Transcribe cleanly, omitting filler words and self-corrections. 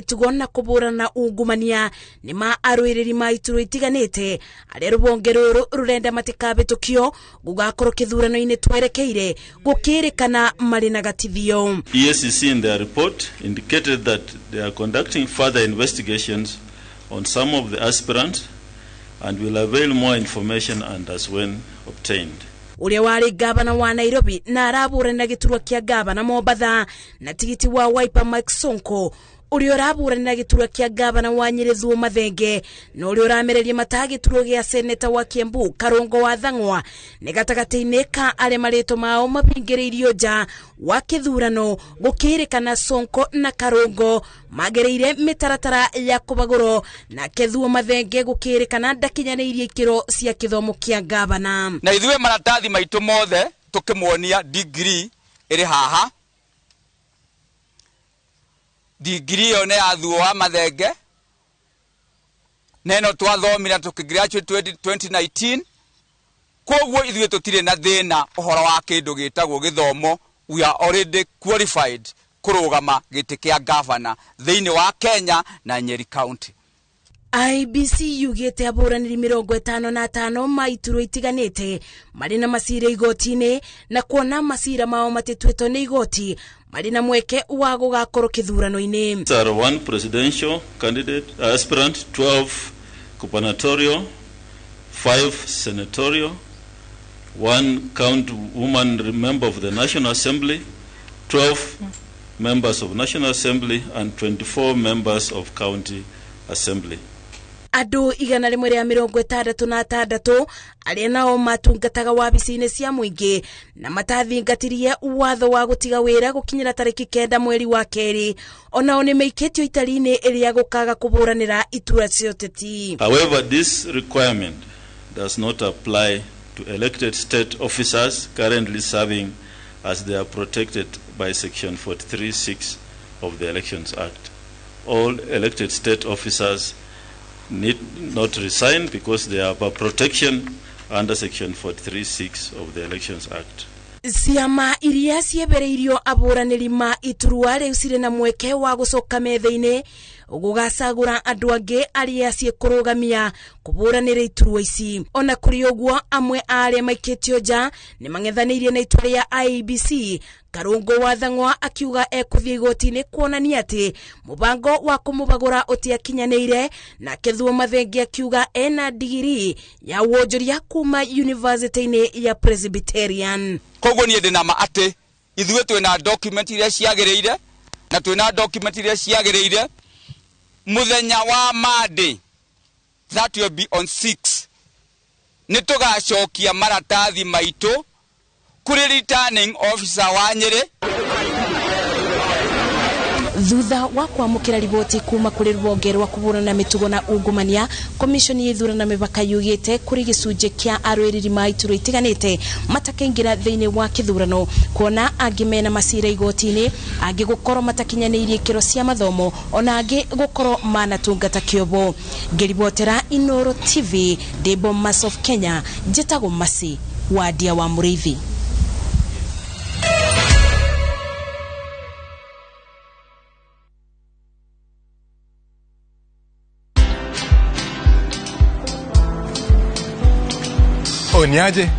Mĩtugo na kũbũrana na ungumania nĩ ma arũĩrĩri ma iturwa itiganĩte arĩa rũbonge rũrũ rũrenda matikabĩtũkio gũgakorwo kĩthurano-inĩ twerekeire gũkĩrĩkana marĩ na gatithio. EACC in their report indicated that they are conducting further investigations on some of the aspirants and will avail more information and as when obtained. Ũrĩa warĩ gavana wa Nairobi na arabũranĩra gĩturwa kĩa gavana Mombatha na tigiti wa Wiper Mike Sonko, ũrĩa ũrabũranĩra gĩturwa kĩa gavana wa Nyĩrĩ Thuo Mathenge, na ũrĩa ũramereria mata gĩturwa gĩa seneta wa Kiambu Karũngo wa Thang'wa, nĩ gatagatĩ-inĩ ka arĩa marĩtwa mao mabingĩrĩirio nja wa kĩthurano gũkĩrĩkana Sonko na Karũngo magereire mĩtaratara ya kũbagũrwo, nake Thuo Mathenge gũkĩrĩkana ndakinyanĩirie ikĩro cia kĩthomo kĩa gavana. Na ithuĩ maratathi maitũ mothe tũkĩmuonia degree ĩrĩ haha. Degree ĩyo nĩ ya Thuo wa Mathenge, na ĩno twathomire tũkĩgraduate 2019. Koguo ithuĩ tũtirĩ na thĩna ũhoro wa kĩndũ gĩtagwo gĩthomo. We are already qualified kũrũgama gĩtĩ kĩa gavana thĩinĩ wa Kenya na Nyeri County. IEBC yugĩte abũranĩri 55 ma iturwa itiganĩte marĩ na macira igoti-inĩ, na kuona macira mao matituĩtwo nĩ igoti marĩ na mweke wa gũgakorwo kĩthurano-inĩ. There are 1 presidential candidate, aspirant, 12 gubernatorial, 5 senatorial, 1 county woman member of the National Assembly, 12 members of National Assembly and 24 members of County Assembly. Andũ 166 arĩa nao matungataga wabici-inĩ cia mũingĩ na matathingatirie watho wa gũtiga wĩra gũkinyĩra tarĩki 9 mweri wa kerĩ, onao nĩ meikĩtio itari-inĩ ĩrĩa gũkaga kũbũranĩra itura cia ũteti. However, this requirement does not apply to elected state officers currently serving, as they are protected by Section 43(6) of the Elections Act. All elected state officers need not resign because they have a protection under Section 43(6) of the Elections Act. Ciama iria ciebereirio abũranĩri ma iturwa rĩu cirĩ na mweke wa gũcoka metha-inĩ gũgacagũra andũ angĩ arĩa ciĩkũrũgamia kũbũranĩra iturwa ici. Ona kũrĩ ũguo, amwe a arĩa maikĩtio nja nĩ mang'ethanĩirie na itua rĩa IEBC. Karũngũ wa Thang'wa akiuga ekũthiĩ igoti-inĩ kuonania atĩ mũbango wa kũmũbagũra ũtiakinyanĩire, nake Thuo Mathenge akiuga ena digiri ya wonjoria kuma University-inĩ ya Presbyterian. Koguo niĩ ndĩna ma atĩ ithuĩ twĩna document iria ciagĩrĩire na twĩna document iria ciagĩrĩire. Mũthenya wa Monday, that will be on 6, nĩ tũgacokia maratathi maitũ kũrĩ returning officer wa Nyĩrĩ. Thutha wa kwamũkĩra riboti kuma kũrĩ rũhonge rwa kũhũrana na mĩtugo na ungumania, komishoni ya ithurano na mĩbaka yugĩte kũrĩ gĩcunjĩ kĩa arũĩrĩri ma iturwa itiganĩte matakaingĩra thĩinĩ wa kĩthurano, kuona angĩ mena macira igoti-inĩ, angĩ gũkorwo matakinyanĩirie ikĩro cia mathomo, ona angĩ gũkorwo manatungata kĩobo. Ngĩribotera Inooro TV, ndĩ Bomas of Kenya, njĩtagwo Mercy Wandia wa Mũrĩithi. Oh, ni aje?